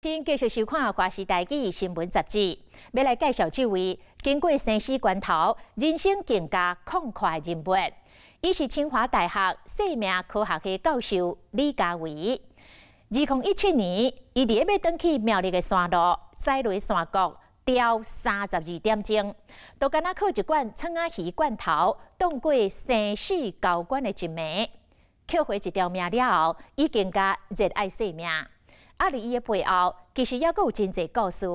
請繼續收看《華視台語新聞雜誌》，欲來介紹這位經過生死關頭，人生更加曠闊的人物。伊是清華大學生命科學系教授李家維。2017年，伊佇咧欲轉去苗栗的山路，踩落山谷，牢32點鐘，都敢若靠一罐創仔魚罐頭，擋過生死交關的一暝，抾回一條命了後，伊更加熱愛生命。啊！佇伊的背後，其實猶閣有真濟故事。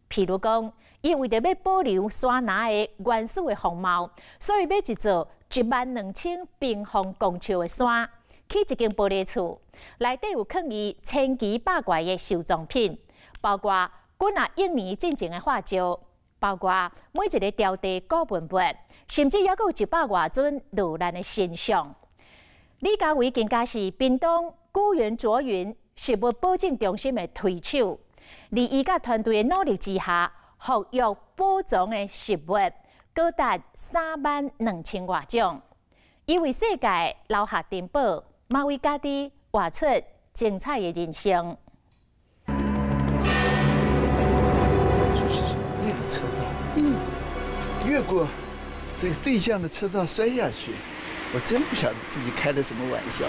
譬如講，伊為著欲保留山林的原始的風貌，所以買一座1萬2千平方公尺的山，起一間玻璃厝，內底有囥伊千奇百怪的收藏品，包括幾若億年進前的化石，包括每一个雕地古文物，甚至猶閣有100外尊落難的神像。李家維更加是屏東孤園卓雲植物保種中心的推手，佇伊佮團隊的努力之下，復育保存的植物高達3萬2千外種。伊為世界留下珍寶，嘛為家己活出精彩的人生。就是那個車道，越過這個對向的車道摔下去，我真不曉得自己開的什麼玩笑。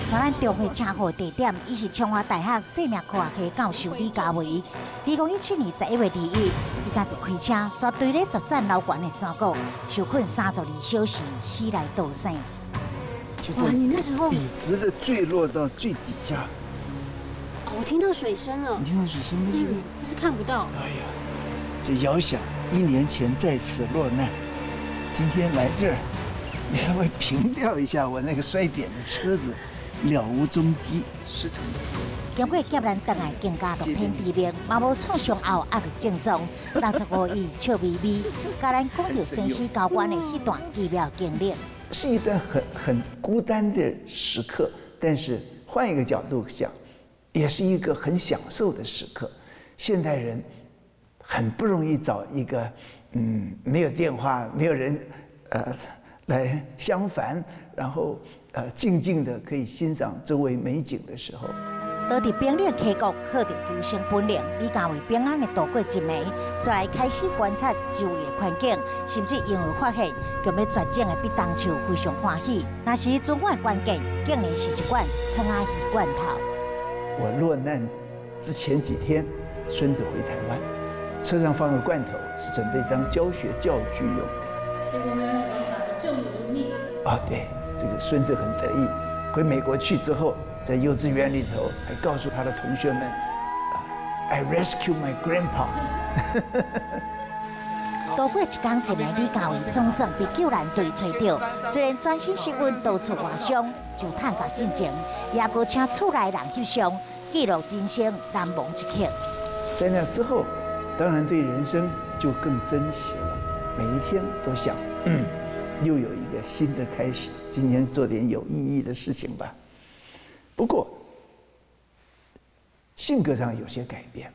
帶咱重會車禍地點，伊是清華大學生命科學系教授李家維。2017年11月21，伊家己開車，煞對咧十棧樓懸的山谷，受困32小時，死來倒生。哇！你那時候筆直的墜落到最底下。我聽到水聲了。你聽到水聲沒？嗯，但是看不到。哎呀，這遙想一年前在此落難，今天來這兒，也稍微憑弔一下我那個摔扁的車子。了無蹤跡，失蹤。經過劫難轉來，更加樂天知命，嘛無創傷後壓力症狀。65伊笑眯眯，共咱講著生死交關的彼段奇妙經歷。是一段很孤單的時刻，但是換一個角度講，也是一個很享受的時刻。現代人很不容易找一個，沒有電話，沒有人，來相煩，然後，靜靜的可以欣賞周圍美景的時候。倒佇冰冷溪谷，靠著求生本能，李家維平安的度過一暝，煞來開始觀察周圍的環境，甚至因為發現強欲絕種的碧東樹，非常歡喜。若是存活的關鍵，竟然是一罐創仔魚罐頭。我落難之前幾天，孫子回台灣，車上放個罐頭，是準備當教學教具用的。結果沒有想到反而救你一命。啊，對。這個孫子很得意，回美國去之後，在幼稚園裡頭還告訴他的同學們：“I rescue my grandpa。” 度過一工一暝，李家維總算被救難隊揣著。雖然全身失溫，到處外傷，就嘆甲進前，也閣請厝內人翕相，記錄人生難忘一刻。在那之後，當然對人生就更珍惜了，每一天都想，又有一個新的開始，今天做點有意義的事情吧。不過，性格上有些改變，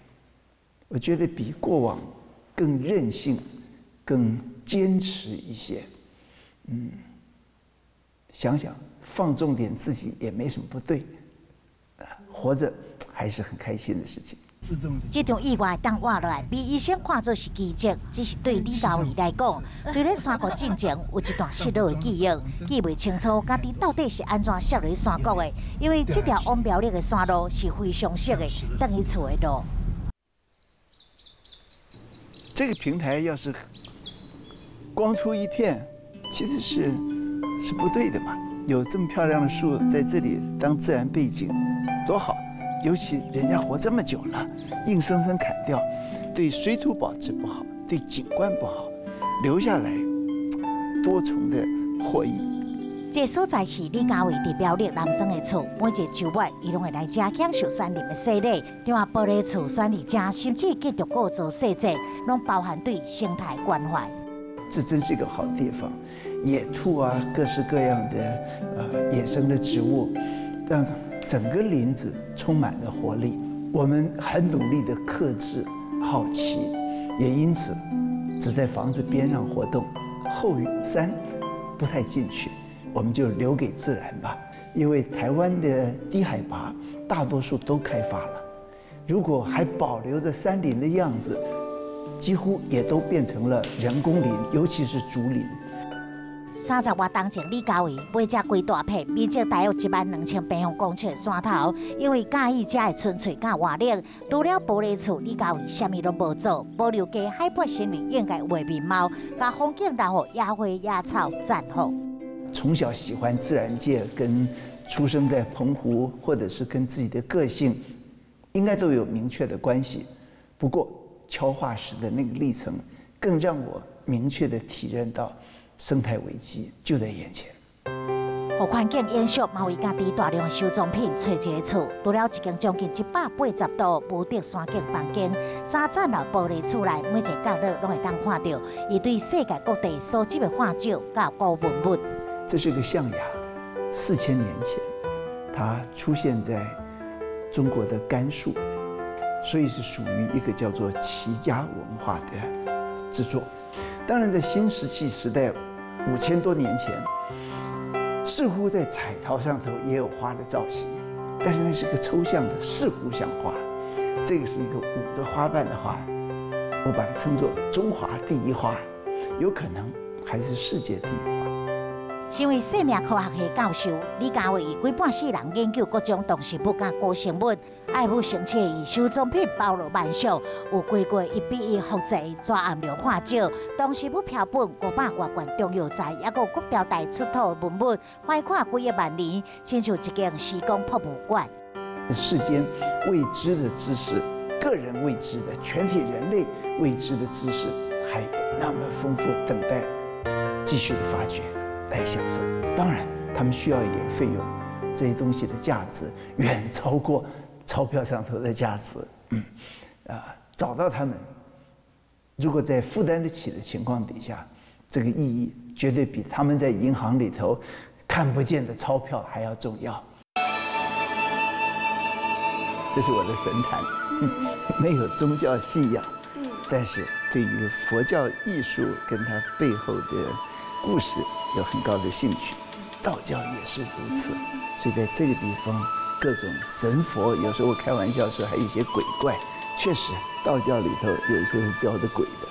我覺得比過往更任性、更堅持一些。想想放縱點自己也沒什麼不對，活着還是很開心的事情。這場意外當活落來，被醫生看作是奇蹟，只是對李家維來講，對咧山谷進前有一段失落的記憶，記袂清楚家己到底是按怎摔落山谷的，因為這條往苗栗的山路是非常熟的，轉去厝的路。這個平台要是光禿一片，其實是不對的嘛。有這麼漂亮的樹在這裡當自然背景，多好！尤其人家活這麼久了，硬生生砍掉，對水土保持不好，對景觀不好，留下來多重的獲益。這所在是李家維佇苗栗南莊的厝，每一個週末伊攏會來遮享受山林的洗禮。另外，玻璃厝選佇遮，甚至建築構造細節，攏包含對生態關懷。這真是一個好地方，野兔啊，各式各樣的野生的植物，讓整個林子充滿了活力。我們很努力的克制好奇，也因此只在房子邊上活動，後山不太進去，我們就留給自然吧。因為台灣的低海拔大多數都開發了，如果还保留着山林的样子，几乎也都变成了人工林，尤其是竹林。30外冬前，李家维买遮规大片，面积大约1万2千平方公尺的山头，因为佮意遮的纯粹佮活力。除了玻璃厝，李家维啥物拢无做，保留加海拔森林应该有的面貌，共风景留予野花野草绽放。从小喜欢自然界，跟出生在澎湖，或者是跟自己的个性，应该都有明确的关系。不过敲化石的那个历程，更让我明确的体认到，生态危机就在眼前。予环境影响，嘛为家己大量收藏品揣一个厝，除了一间将近180度无敌山景房间，三层楼玻璃厝内每一个角落拢会当看到伊对世界各地收集的化石佮古文物。这是个象牙，4000年前，它出现在中国的甘肃，所以是属于一个叫做齐家文化的制作。当然，在新石器时代，5000多年前，似乎在彩陶上头也有花的造型，但是那是个抽象的，似乎像花。这个是一个五个花瓣的花，我把它称作中华第一花，有可能还是世界第一花。身为生命科学系教授，李家维以规半世人研究各种动植物佮古生物，爱慕生切伊收藏品包罗万象，有规过1比1复制抓颔龙化石、动植物标本500外罐中药材，抑阁有各朝代出土文物，翻看几亿万年，亲像一间时光博物馆。世间未知的知识，个人未知的，全体人类未知的知识，还有那么丰富，等待继续的发掘来享受。当然，他们需要一点费用，这些东西的价值远超过钞票上头的价值。找到他们，如果在负担得起的情况底下，这个意义绝对比他们在银行里头看不见的钞票还要重要。这是我的神坛，没有宗教信仰，但是对于佛教艺术跟它背后的故事有很高的兴趣，道教也是如此，所以在这个地方，各种神佛，有时候我开玩笑说还有一些鬼怪，确实道教里头有一些是雕的鬼的。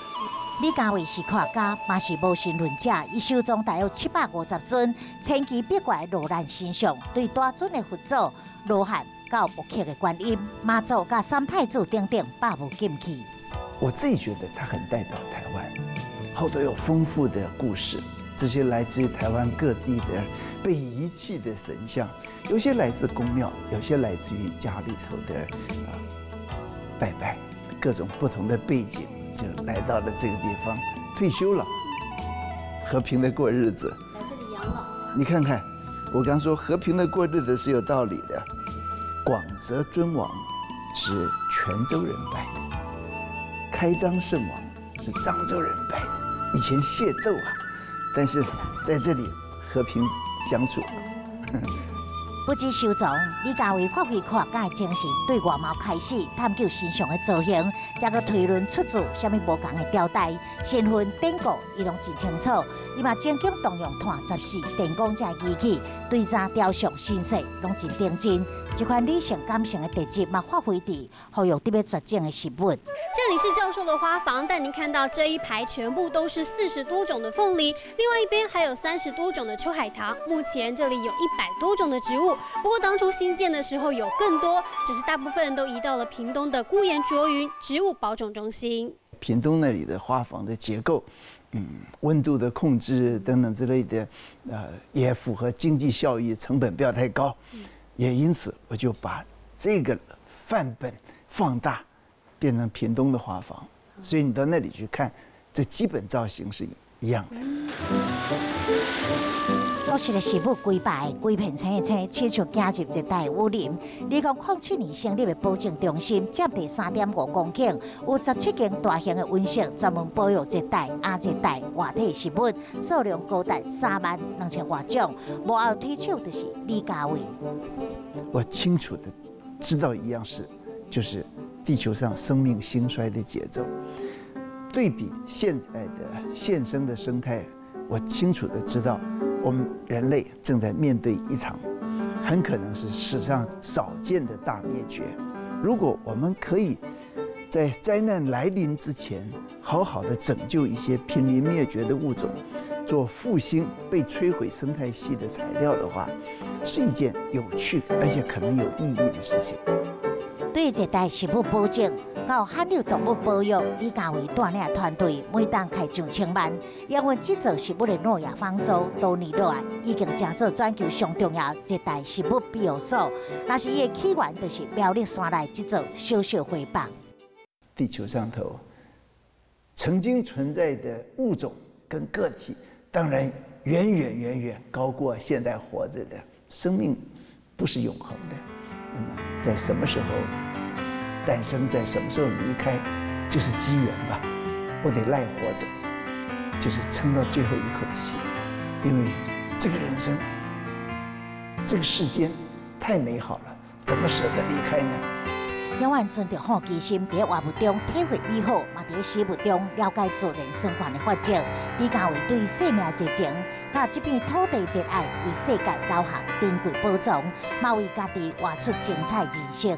李家维是科学家，嘛是无神论者，伊收藏大约750尊千奇百怪罗兰神像，对大尊的佛祖、罗汉到木刻的观音、妈祖、佮三太子等等，百无禁忌。我自己觉得它很代表台湾，后头有丰富的故事。这些来自于台湾各地的被遗弃的神像，有些来自宫庙，有些来自于家里头的拜拜，各种不同的背景就来到了这个地方，退休了，和平的过日子。来这里养老。你看看，我刚说和平的过日子是有道理的。广泽尊王是泉州人拜的，开漳圣王是漳州人拜的。以前械斗啊。但是在这里和平相处。不止收藏，李家维发挥科学家的精神，对外貌开始探究神像的造型，再阁推论出自啥物无仝的朝代、身份典故，伊拢真清楚。伊嘛精通动用碳十四电光这仪器，对查雕像身世拢真认真。这款理性感性的特质嘛，发挥伫保育伫欲绝种的植物。这里是教授的花房，带您看到这一排全部都是40多种的凤梨，另外一边还有30多种的秋海棠。目前这里有100多种的植物，不过当初新建的时候有更多，只是大部分都移到了屏东的辜严卓云植物保种中心。屏东那里的花房的结构，温度的控制等等之类的，也符合经济效益，成本不要太高。也因此，我就把这个范本放大，变成屏东的花房。所以你到那里去看，这基本造型是一样的。古色的植物规排，规片青的青，亲像行入热带雨林。2007年成立的保种中心，占地3.5公顷，有17间大型的温室，专门保育热带、亚热带活体植物，数量高达3万2千外种。幕后推手就是李家维。我清楚的知道一样事，就是地球上生命兴衰的节奏，对比现在的现生的生态，我清楚的知道，我们人类正在面对一场很可能是史上少见的大灭绝。如果我們可以在災難來臨之前，好好的拯救一些瀕臨滅絕的物種，做復興被摧毀生態系的材料的話，是一件有趣而且可能有意義的事情。對熱帶植物保種到罕有動物保育，李家維帶領團隊每冬開上千萬，營運這座食物的諾亞方舟，多年落來已經成做全球上重要熱帶植物庇護所。若是伊的起源，就是苗栗山內這座小小花房。地球上頭曾經存在的物種跟個體，當然遠遠遠遠高過現在活着的生命，不是永恆的。那麼在什麼時候誕生，在什麼時候離開，就是機緣吧。我得賴活着，就是撐到最後一口氣，因為這個人生，這個世間太美好了，怎麼捨得離開呢？永遠存著好奇心，佇活物中體會美好，嘛佇食物中了解自然循環的法則。李家維對生命熱情，佮這片土地熱愛，為世界留下珍貴寶藏，嘛為家己活出精彩人生。